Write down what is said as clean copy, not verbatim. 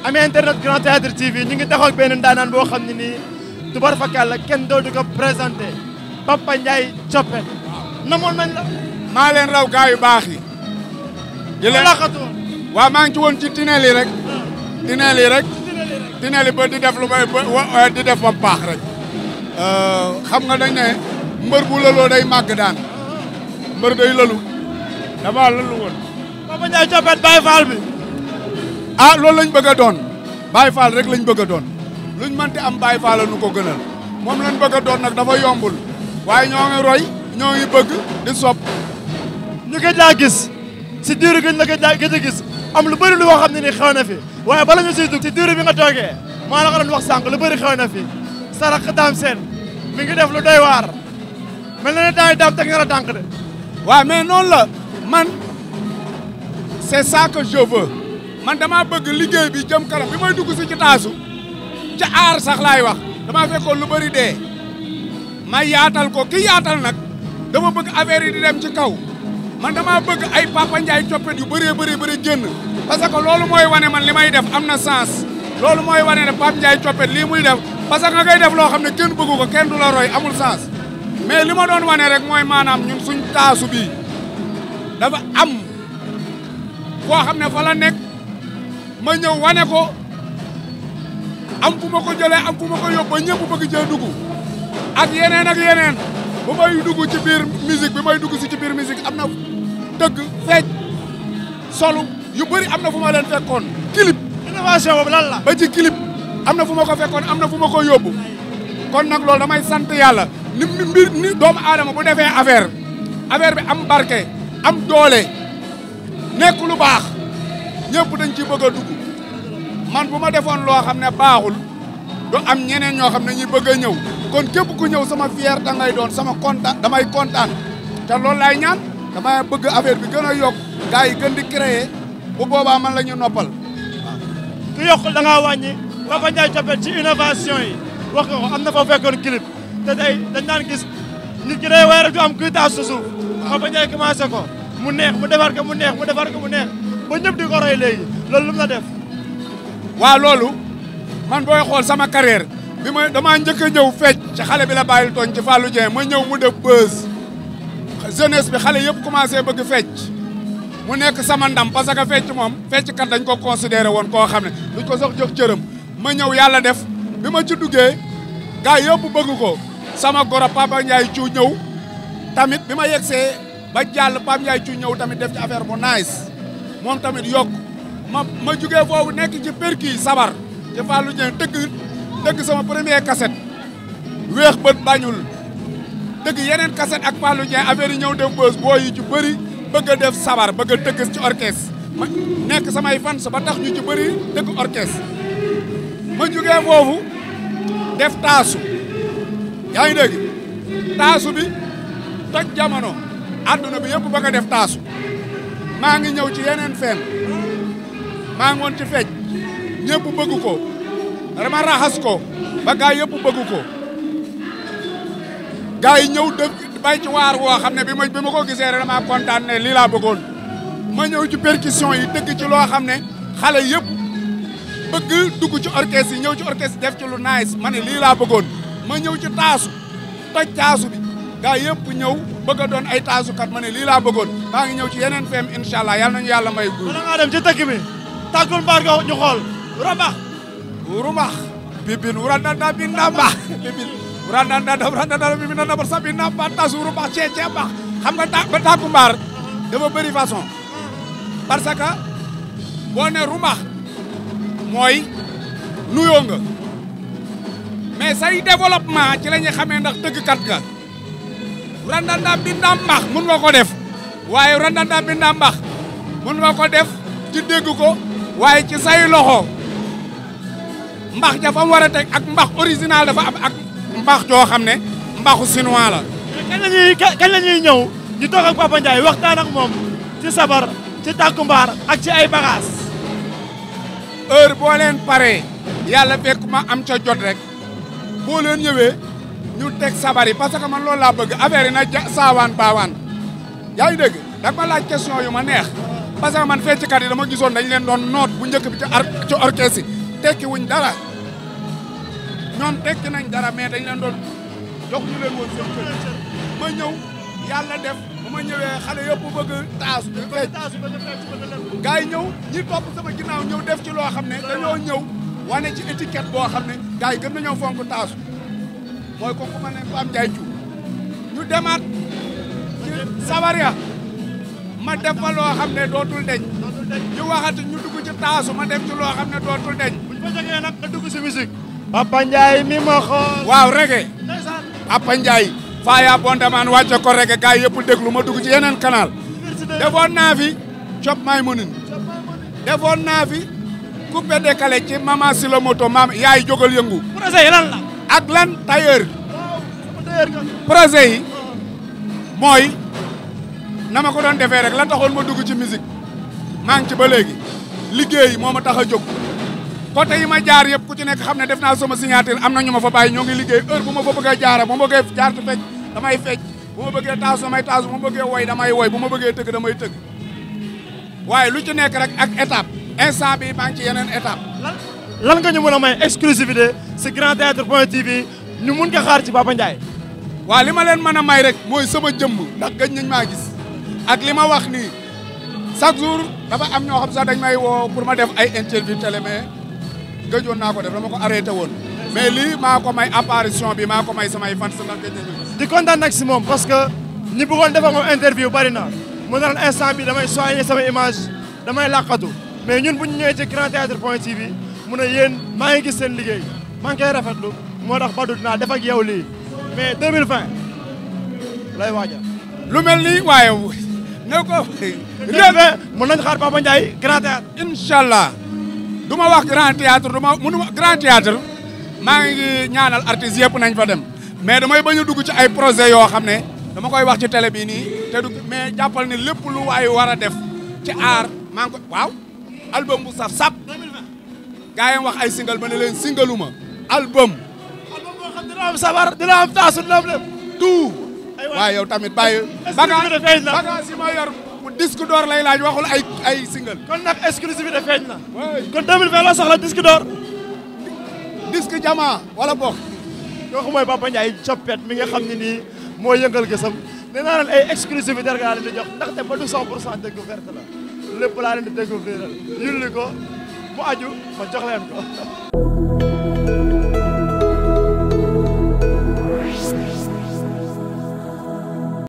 amee internet Grand Théâtre TV ñu ngi taxaw ak benn ndaanaan boo xam ne nii tubar fakal la kenn dootu ko présenté Papa Ndiaye Coppet namoon nañ la. maa leen raw gaa yu baax yi. di leen waaw maa ngi ci woon ci tineel yi rek. tineel yi rek. tineel yi ba di def lu may di def ba baax rek. xam nga dañ ne mbër bu lëloo day màgg daan mbër day lëlu dama lëlu woon. Papa Ndiaye Coppet Baye Fall bi. ah loolu lañ bëgg a doon Baye Fall rek lañ bëgg a doon luñ mënti am Baye Fall la nu ko gënal moom lañ bëgg a doon nag dafa yombul waaye ñoo ngi roy ñoo ngi bëgg di sopp ñu gëj laa gis si diiru gëj la gëj a gis am lu bëri lu nga xam ne ni xew na fi waaye bala ñu siy dugg si diiru bi nga toogee maa la ko doon wax sànq lu bëri xew na fi sarax daam seen mi ngi def lu doy waar mel na ne daay daam teg nga la tànk de. waaw mais noonu la man c'est ça que je veux man damaa bëgg liggéey bi jëm kanam bi may dugg si ci taasu ca aar sax laay wax damaa fekkoon lu bëri dee ma yaatal ko ki yaatal nag dama bëgg affaire yi di dem ci kaw man damaa bëgg ay Papa Ndiaye Coppet yu bëree bëri génn parce que loolu mooy wane man li may def am na sens loolu mooy wane ne Papa Ndiaye Coppet lii muy def parce que nga ngay def loo xam ne kenn bëggu ko kenn du la roy amul sens mais li ma doon wane rek mooy maanaam ñun suñ taasu bii dafa am koo xam ne fa la nekk ma ñëw wane ko am fu ma ko jëlee am fu ma ko yóbbu ba ñëpp bëgg cee dugg ak yeneen ba may dugg ci biir musique bi may dugg si ci biir musique am na dëgg feej solu yu bëri am na fu ma leen fekkoon clip innovation boobu lan la ba ci clip am na fu ma ko fekkoon am na fu ma ko yóbbu kon nag loolu damay sant yàlla ni doomu aadama bu defee affaire bi am barke am doole nekk lu baax ñëpp dañ ciy bëgg a dugg man bu ma defoon loo xam ne baaxul du am ñeneen ñoo xam ne ñuy bëgg a ñëw kon képp ku ñëw sama fierté ngay doon sama kontaan damay kontaan te loolu laay ñaan damay bëgg affaire bi gën a yokk gars yi gën di créer bu boobaa man la ñu noppal. ku yokkul da ngaa wàññi Papa Ndiaye Coppet ci innovation yi wax nga ko am na foo fekkoon clip te tey dañ daan gis nit ki day way rek du am kuy taas sa suuf Papa Ndiaye commencé ko mu neex mu defar ko mu neex mu defar ko mu neex ba ñëpp di ko roy léegi loolu lu mu la def. waaw loolu man booy xool sama carrière bi ma damaa njëkk a ñëw fecc ci xale bi la bàyyil tooñ ci Fallou Dieng ma ñëw mu def buzz jeunesse bi xale yëpp commencé bëgg fecc mu nekk sama ndam parce que fecc moom fecc kat dañ ko considéré woon koo xam ne duñ ko sax jox cëram ma ñëw yàlla def bi ma ci duggee gars yëpp bëgg ko sama goro Papa Ndiaye Thiou ñëw tamit bi ma yegsee ba jàll Papa Ndiaye Thiou ñëw tamit def ci affaire bu nice moom tamit yokk ma jugee foofu nekk ci perki sabar ci Fallou Dieng dëgg sama premier cassette weex bët bañul dëgg yeneen cassette ak Fallou Dieng affaire yi ñëw def bës boo yi ci bëri bëgg a def sabar bëgg a tëgg ci orchestre ma nekk samay fans ba tax ñu ci bëri dëgg orchestre ma jugee foofu def taasu yaa ngi dégg taasu bi toj jamono àdduna bi yëpp bëgg a def taasu maa ngi ñëw ci yeneen fenn maa ngi woon ci fecc ñëpp bëgg ko dama raxas ko ba gaa yëpp bëgg ko gaa yi ñëw def bay ci waar woo xam ne bi ma ko gisee rek dama kontaan ne lii laa bëggoon ma ñëw ci percussion yi dëgg ci loo xam ne xale yëpp bëgg dugg ci orchestre yi ñëw ci orchestre def ci lu nice ma ne lii laa bëggoon ma ñëw ci taasu toj taasu bi gaa yëpp ñëw bëgg a doon ay taasukat ma ne lii laa bëggoon maa ngi ñëw ci yeneen feem incha allah yal nañu yàlla may guur. da ngaa dem ci tëkk mi tàggul mbaar nga ñu xool rumax bibin wurandanda bindamba bibin wurandanda bibin na bar sabina ba tasu rumax cee bax xam nga ba tàggu mbaar dafa bëri façon parce que boo ne rumax mooy nuyoo nga mais say développement ci la ñuy xamee ndax tëggkat nga wurandanda bindambax mun nga ko def waaye wurandanda bindambax mun nga ko def ci dégg ko waaye ci say loxo mbax ja fa mu war a teg ak mbax original dafa am ak mbax joo xam ne mbaxu chinois la. kañ la ñuy ñëw ñu toog ak Papa Ndiaye waxtaan ak moom ci sabar ci tàkkumbaar ak ci ay bagages. heure boo leen paree yàlla fekk ma am ca jot rek boo leen ñëwee ñu teg sabar yi parce que man loolu laa bëgg affaire yi na saawaan baawaan yaa ngi dégg da ma laaj question yu ma neex parce que man fecckat yi dama gisoon dañ leen doon noot bu njëkk bi ci orchestre tekki wuñ dara ñoom tekki nañ dara mais dañ leen doon jox ñu leen woon seen kër ma ñëw yàlla def bu ma ñëwee xale yëpp bëgg taasu di fecc gars yi ñëw ñi topp sama ginnaaw ñëw def ci loo xam ne dañoo ñëw wane ci étiquette boo xam ne gars yi gën nañoo fonk taasu mooy ko ku ma ne Pape Ndiaye Thiou ñu demaat ci Savaria ma def fa loo xam ne dootul deñ ñu waxati ñu dugg ci taasu ma def ci loo xam ne dootul deñ buñ fa jógee nag nga dugg si musique Papa Ndiaye mi ma xool waaw reggae Papa Ndiaye Faya Bondaman wàcce ko reggae gars yëpp déglu ma dugg ci yeneen canal defoon naa fi Chop May Munin defoon naa fi coupé décalé ci Mama Silo Moto maam yaay jógal yëngu projet yi lan la ak lan tailleur projet yi mooy na ma ko doon defee rek la taxoon ma dugg ci musique maa ngi ci ba léegi liggéey moo ma tax a jóg côté yi ma jaar yëpp ku ci nekk xam ne def naa sama signature am na ñu ma fa bàyyi ñoo ngi liggéey heure bu ma fa bëggee jaara bu ma bëggee jaar te fecc damay fecc bu ma bëggee taasu damay taasu bu ma bëggee woy damay woy bu ma bëggee tëgg damay tëgg waaye lu ci nekk rek ak étape instant bi maa ngi ci yeneen étape lan nga ñu mën a may exclusivité si Grand Théâtre point TV ñu mun ko xaar ci Papa Ndiaye waaw li ma leen mën a may rek mooy sama jëmm ndax gëj nañ maa gis ak li ma wax nii chaque jour dafa am ñoo xam sax dañ may woo pour ma def ay interview télé mais gëjoon naa ko def dama ko arrêté woon mais lii maa ko may apparition bi maa ko may samay fans ndax gëj nañu gis di kontaan nag si moom parce que ñi bëggoon defa moom interview bari na mu naan instant bi damay soigner sama image damay làqatu mais ñun bu ñu ñëwee ci Grand Théâtre point TV mu ne yéen maa ngi gis seen liggéey maa ngi koy rafetlu moo tax Badou dinaa def ak yow lii mais 2020 lay waajal. lu mel nii waaye ne ko. mën nañu xaar Papa Ndiaye Grand Théâtre. incha allah du ma wax Grand Théâtre du ma mënu Grand Théâtre maa ngi ñaanal artistes yëpp nañ fa dem mais damay bañ a dugg ci ay projet yoo xam ne dama koy wax ci télé bii nii te du mais jàppal ne lépp lu waay war a def ci aar maa ngi ko waaw album bu saf sap. 2020. gaa yi wax ay single ma ne leen singaluma album. album boo xam dina am sabar dina am taasu dina am lépp. tout. waaw yow tamit bàyyi. bagage yi ma yor mu disque d'or lay laaj waxul ay single. kon nag exclusivité feeñ na. kon 2020 la soxla disque d'or. disque jama wala bokk. kooku mooy Papa Ndiaye coppet mi nga xam ne nii moo yëngal gësam nee naa leen ay exclusivité rek laa leen di jox ndaxte ba du 100% découverte la lépp laa leen di découvrir yulli ko mu aju ma jox leen ko.